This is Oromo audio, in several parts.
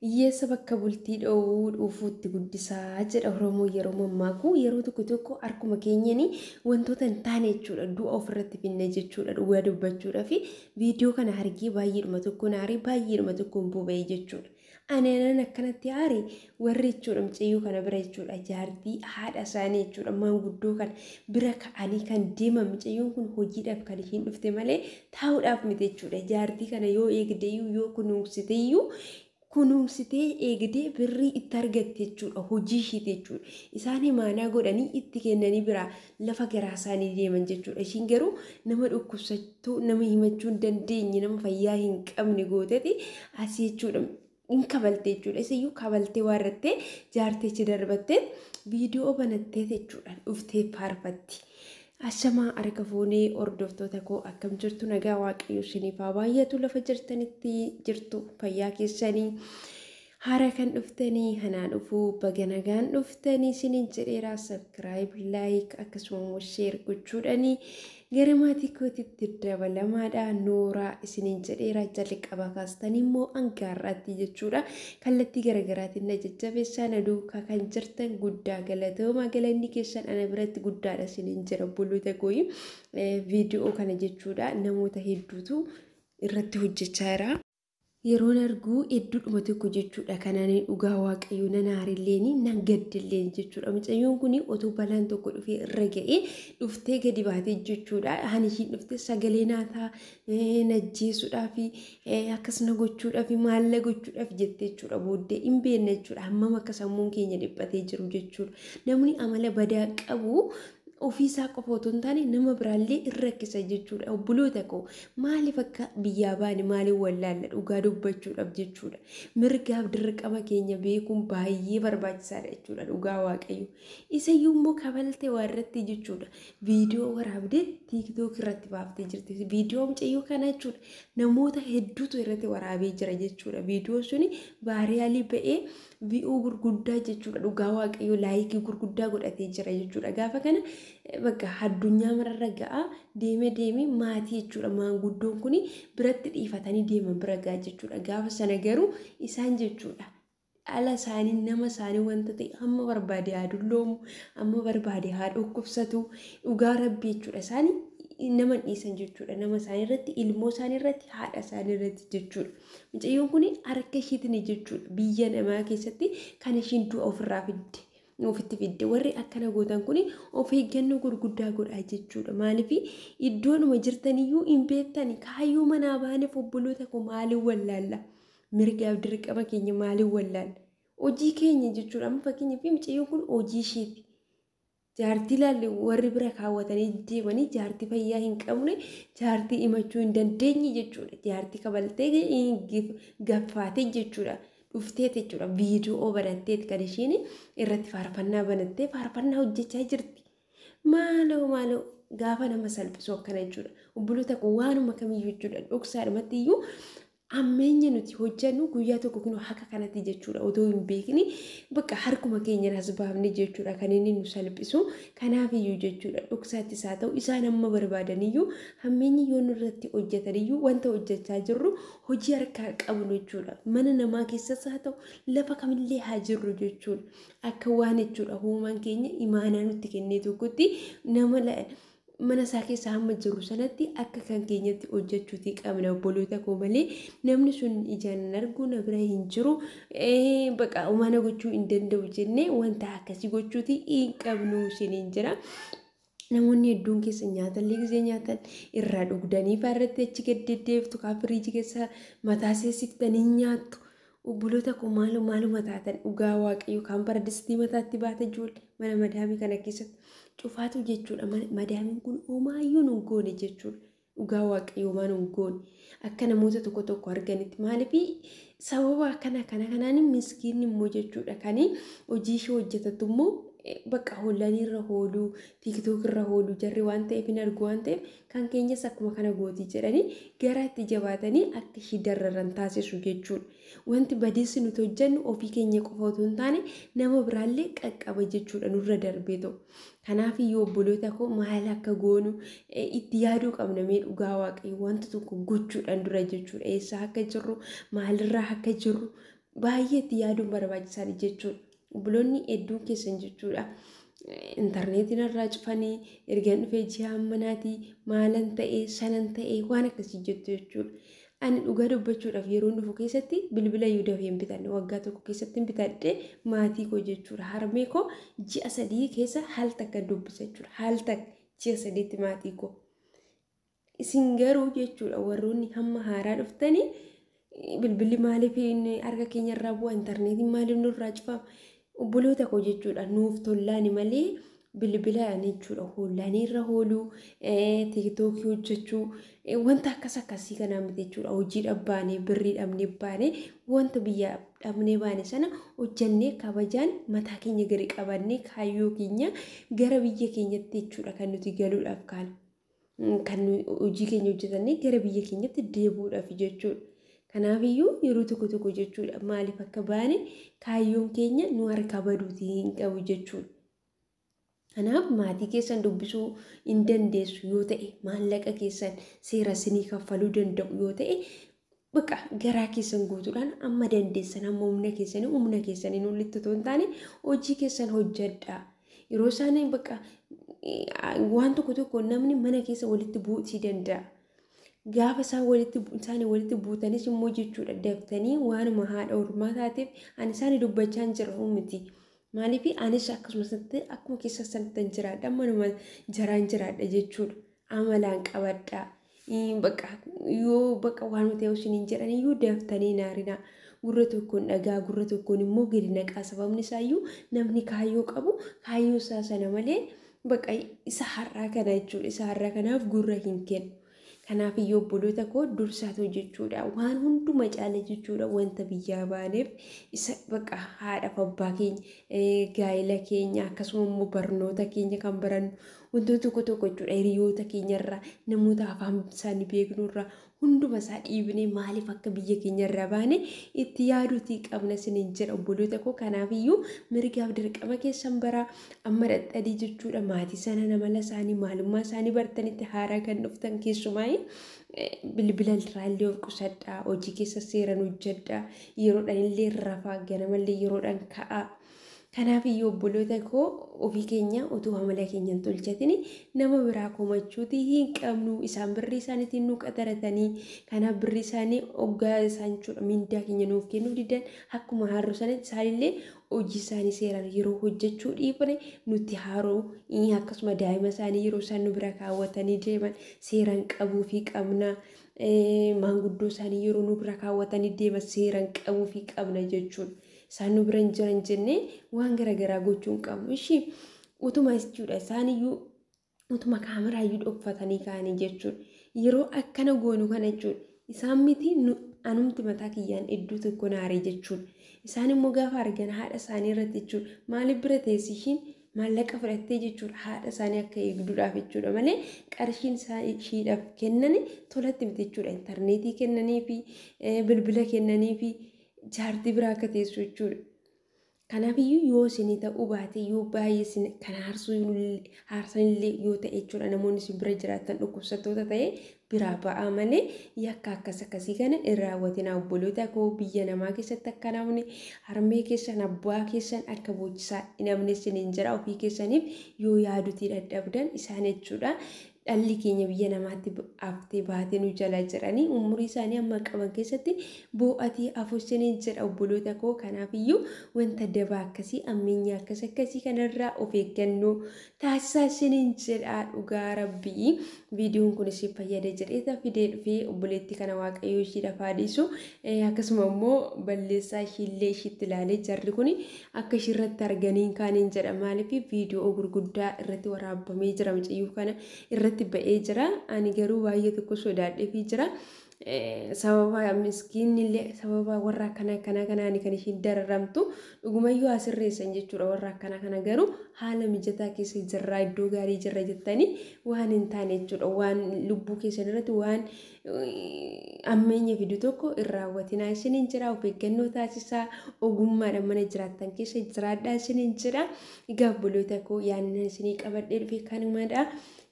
Hiyyeessa bakka bultii dhoowwuu dhuufuutti guddisaa jedha Oromoo yeroo mammaaku. Yeroo tokko tokko harkuma keenyanii wantoota hin taane jechuudha du'a ofirratti finne jechuudha dhugaa dubbachuudha fi viidiyoo kana argee baay'eedhuma tokkoon aaree baay'eedhuma tokkoon boba'e jechuudha. Ani anan akkanatti aare warri jechuudha mucayyoo kana bira jechuudha jaartii haadha isaanii jechuudha maanguddoo kana bira ka'anii kan deeman mucayyoon kun hojiidhaaf kan ishiin dhufte malee taa'uudhaaf miti jechuudha. Jaartii kana yoo eegdeyyuu yoo kunuunsiteyyuu kunuunsitee eegdee birrii itti argatte jechuudha hojii ishiiti jechuudha. Isaan imaanaa godhanii itti kennanii biraa lafa garaa isaanii deeman jechuudha. Ishiin garuu nama dhukkubsattuu nama himachuu hin dandeenye nama fayyaa hin qabne gooteeti asii jechuudha. In kabalte jechuudha. Isayyuu kabaltee waarrattee jaartichi darbattee viidiyoo banattee jechuudha dhuftee faarfatti. Ashamaa harka fuunee hordoftoota koo akkam jirtu nagaa waaqayyo isiniif haa baay'atu lafa jirtanitti jirtu fayyaa keessanii haara kan dhuftanii hanaa dhufuu baga nagaan dhuftanii isiniin jedheera subscribe like akkasuma immoo share gochuudhanii gara maatii kootitti dabalamaadha nooraa isiniin jedheera jalqaba kaastanii immoo hangaarraatti jechuudha kallattii garaagaraatiin na jajjabeessaa na duukaa kan jirtan guddaa galatooma galanni keessan ana biratti guddaadha isiniin jira obboloota kooyi viidiyoo kana jechuudha namoota hedduutu irratti hojjechaa jira. Yeroon argu hedduudhuma tokko jechuudha kanaan dhugaa waaqayyo nan aarilleen nan gaddilleen jechuudha. Mucayyoon kun otoo balaan tokko dhufee irra ga'ee dhuftee gadi baatee jechuudha. Ani ishiin dhuftee sagalee naataa najjeesuudhaaf akkasuma gochuudhaaf maalla gochuudhaaf jettee jechuudha booddee hin beekne jechuudha. Hammam akka sammuun keenya dhiphatee jiru jechuudha. Namni amala badaa qabu ofiisaa qofa otoo hin taane nama biraallee in rakkisa jechuudha. Obboloota koo maaliif akka biyyaa baane maaliif wallaalla dhugaa dubbachuudhaaf jechuudha. Mirgaaf dirqama keenya beekuun baay'ee barbaachisaadha jechuudha dhugaa waaqayyo. Isayyuu immoo kabaltee waa irratti jechuudha. Viidiyoo waraabdee TikTok irratti baaftee jirti. Viidiyoo mucayyoo kana jechuudha. Namoota hedduutu irratti waraabee jira jechuudha. Viidiyoo suni viral ba'ee view gurguddaa jechuudha. Dhugaa waaqayyo like gurguddaa godhatee jira jechuudha. Gaafa kana bakka addunyaa mararra ga'a deemee deemee maatii jechuudha maanguddoon kun biratti dhiifatanii deeman bira ga'a jechuudha. Gaafa sana garuu isaan jechuudha dhala isaanii nama isaanii wanta ta'e hamma barbaade haa dulloomu hamma barbaade haa dhukkubsatu dhugaa rabbii jechuudha isaan nama dhiisan jechuudha nama isaanii irratti ilmoo isaanii irratti haadha isaanii irratti jechuudha. Mucayyoon kun harka ishiitiin jechuudha biyya namaa keessatti kan ishiin du'a ofirraa fidde. Ofitti fidde warri akkana gootan kun of eeggannoo gurguddaa godhaa jechuudha. Maaliif iddoonuma jirtaniyyuu hin beektani kaayyoo manaa baaneef obboloota koo maaliin wallaalla? Mirgaaf dirqama keenya maaliin wallaalla? Hojii keenya jechuudha. Amma fakkeenyaaf mucayyoon kun hojii isheeti. Jaartii laalle warri bira kaawwatanii deemanii jaartii fayyaa hin qabne jaartii himachuu hin dandeenye jechuudha. Jaartii kabaltee gaffaatee jechuudha. Dhuftee jechuudha. Viidiyoo banatteeti kan ishiin irratti faarfannaa banattee faarfannaa hojjechaa jirti. Maaloo maaloo gaafa nama salphisu akkana jechuudha. Obboloota koo waanuma kamiyyuu jechuudha. Dhoksaadhumatti iyyuu ammeenya nuti hojjennu guyyaa tokko kun haqa kanatti jechuudha otoo hin beekni bakka harkuma keenya as baafne jechuudha kan inni nu salphisu. Kanaaf iyyuu jechuudha dhoksaattis haa ta'u isaan amma barbaadaniyyuu hammeenyi yoo nurratti hojjetaniyyuu wanta hojjechaa jirru hojii harkaa qabnu jechuudha. Mana namaa keessas haa ta'u lafa kamillee haa jirru jechuudha. Akka waan jechuudha uumaan keenya imaanaa nutti kennee tokkotti nama mana isaa keessa hamma jiru sanatti akka kan keenyatti hojjechuutii qabna obboloota koo malee namni sun ijaan hin argu na bira hin jiru bakka mana gochuu hin danda'u jennee wanta akkasii gochuutii hin qabnu isiniin jira. Namoonni hedduun keessa nyaatallee gisee nyaatan irraa dhugdanii irratti achi gad deddeebiftu kaa firiijii keessa mataa seessiftanii nyaattu. Obboloota koo maaloo maaluma taatan dhugaa waaqayyo kan bara distii mataatti baata ijoollee mana madaamii kana keessatti cufaatu jechuudha. Madaamiin kun homaayyuu nun goone jechuudha. Dhugaa waaqayyo homaa nun goone akka namoota tokko tokko arganitti maaliif sababa akkana kana kanaan miskiinni immoo jechuudha kan hojii ishee hojjetattu immoo bakka hoolanii irra ooluu TikTok irra ooluu jarri waan ta'eef hin argu waan ta'eef kan keenyas akkuma kana gootii jedhanii gara itti jabaatanii akka ishii dararan taasisu jechuudha. Wanti badiisi nuti hojjennu ofii keenya qofa otoo hin taane nama biraallee qaqqaba jechuudha nurra darbee ta'u. Kanaaf iyyuu obboloota koo maal akka goonu itti yaaduu qabna mee dhugaa waaqayyo wanta tokko gochuudhaan dura jechuudha. Eessa akka jirru maalirraa akka jirru Baay'ee itti yaaduun barbaachisaadha jechuudha. Obboloonni hedduun keessan jechuudha. Intarneetiin irraa cufanii ergaan dhufee ji'a ammanaatii maalan ta'ee sanan ta'ee waan akkasii jettu jechuudha. Ani dhugaa dubbachuudhaaf yeroo dhufu keessatti bilbila iyyuu dafee hin bitanne, waggaa tokko keessatti hin bitadhe maatii koo jechuudha. Harmee koo ji'a 3 keessa haal takka dubbisa jechuudha. Haal takka ji'a 3tti maatii koo. Isin garuu jechuudha warroonni hamma haaraa dhuftanii bilbilli maaliif harka keenya irraa bu'a, intarneetiin maaliif nurraa cufama? Obboloota koo jechuudha, nuuf tollaani malee bilbilaan jechuudha hollaanii irra ooluu, tiiktookii hojjechuu, wanta akkas akkasii kanaa miti jechuudha. Hojii dhabbaanee birrii dhabnee baanee wanta biyya dhabnee baane sana hojjannee kabajaan mataa keenya gadi qabannee kaayyoo keenya gara biyya keenyatti jechuudha kan nuti galuudhaaf kaanu. Kan hojii keenya hojjetannee gara biyya keenyatti deebi'uudhaaf jechuudha. Kanaafiyyuu yeroo tokko tokko jechuudha maaliif akka baane kaayyoon keenya nu harkaa baduutii hin qabu jechuudha. Kanaaf maatii keessan dubbisuu hin dandeessu yoo ta'e, maallaqa keessan seera isinii kaffaluu danda'u yoo ta'e, bakka garaa keessan guutuudhaan amma dandeessan amma humna keessanii humna keessaniin olitti otoo hin taane hojii keessan hojjedhaa. Yeroo isaan bakka waan tokko tokko namni mana keessa walitti buutii danda'a. Gaafa isaan walitti isaanii walitti buutanis immoo jechuudha daftanii waanuma haadha ormaa taateef ani isaanii dubbachaa hin jiru miti. Maaliif anis akkasumas akkuma keessa sanatti jiraadha, manuma jaraan jiraadha jechuudha. Amalaan qabadha. Bakka yoo bakka waan ta'e isiniin jedhan iyyuu daftanii naarinaa. Gurra tokkoon dhagaa, gurra tokkoon immoo gadi naqaa. Sababni isaayyuu namni kaayyoo qabu kaayyoo isaa sana malee bakka isa har'aa kana jechuudha. Isa har'aa kanaaf gurra hin kennu. Kanaaf iyyuu obboloota koo dursaatu jechuudha. Waan hunduma caala jechuudha wanta biyyaa baaneef isa bakka haadhaaf abbaa keenya, gaa'ela keenya, akkasuma immoo barnoota keenya kan barannu wantoota tokko tokko jechuudha. Hiriyoota keenyarraa, namoota afaan isaanii beeknurraa hunduma isaa dhiibnee maaliif akka biyya keenyarraa baane itti yaaduutii qabna isiniin jedha obboloota koo. Kanaaf iyyuu mirgaaf dirqama keessan baraa amma dhadhadii jechuudha. Maatii sana namala isaanii maalummaa isaanii bartanitti haaraa kan dhuftan keessumaa bilbila irraallee of qusadhaa, hojii keessa seeraan hojjedhaa, yeroodhaan illee rafaa, ganamallee yeroodhaan ka'aa. Kanaaf iyyuu obboloota koo ofii keenya utuu amala keenya hin tolchatin nama biraa komachuutii hin qabnu. Isaan birrii isaaniitiin nu qaxaratanii, kanaaf birrii isaanii hoggaa isaan jechuudha mindaa keenya nuuf kennuu didan akkuma haaroo sanatti isaanillee hojii isaanii seeraan yeroo hojjechuu dhiifne nutti haaroo, akkasuma daa'ima isaanii yeroo isaan nu bira kaawwatanii deeman seeraan qabuufii qabna. Maanguddoo isaanii yeroo nu bira kaawwatanii deeman seeraan qabuufii qabna jechuudha. Isaan nu bira hin jiran jennee waan garaagaraa gochuu hin qabnu. Ishii utuma jechuudha isaaniyyuu utuma kaameraayyuu dhokfatanii kaa'anii jechuudha. Yeroo akkana goonu kana jechuudha. Isaan miti anumti mataa kiyyaan iddoo tokko naaree jechuudha. Isaan immoo gaafa argan haadha isaanii irratti jechuudha. Maaliif bira teessi ishiin maallaqa fudhattee jechuudha haadha isaanii akka eegduudhaaf jechuudha malee qarshiin ishiidhaaf kennan tolatti miti jechuudha. Intarneetii kennanii fi bilbila kennanii fi jaartii biraa akka teessu jechuudha. Kanaafiyyuu yoo isinii ta'uu baate, yoo baay'ee isin kan aarsanillee yoo ta'e jechuudha namoonni isin bira jiraatan dhukkubsattoota ta'e biraa ba'aa malee yakka akkas akkasii kana hin raawwatinaa obboloota koo. Biyya namaa keessatti akka namni harmee keessan abbaa keessan akka booccisaa hin namni isiniin jira. Ofii keessaniif yoo yaadutii dadhabdan isaan jechuudha. Dhalli keenya biyya namaatti haftee baatee nu jala jiranii umurii isaanii amma qaban keessatti boo'atii hafu isiniin jedha obboloota koo. Kanaafiyyuu wanta dabaa akkasii ammeenya akkas akkasii kanarraa of eeggannoo taasisaa isiniin jedha dhugaa rabbii. Viidiyoon kun isin fayyada jedhee fidee dhufee obboleettii kana waaqayyoo ishii lafaa dhiisu, akkasuma immoo balleessaa ishiillee ishiitti ilaalee jarri kun akka ishiirratti arganiin kaaniin jedha. Maaliif viidiyoo gurguddaa irratti waraabamee jira, mucayyoo kana irratti ba'ee jira. Ani garuu baay'ee tokko sodaadheefii jira. Sababa miskiinni sababa warra akkana akkana kanaan kan ishiin dararamtu dhugumayyuu asirreessan jechuudha. Warra akkana kana garuu haala mijataa keessa jirra, iddoo gaarii jirra jettanii waan hin taane jechuudha. Waan lubbuu keessan irratti waan ammeenya fidu tokko hin raawwatinaa isiniin jira. Of eeggannoo taasisaa, ogummaadhaan mana jiraattan keessa jiraadhaa isiniin jira. Egaa obboloota koo yaadni isinii qabadhee dhufe kanumadha.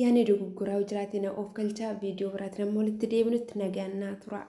Yaadni dogoggoraa jiraate na of galchaa. Viidiyoo biraatiin amma walitti deebinutti nagaan naa tura.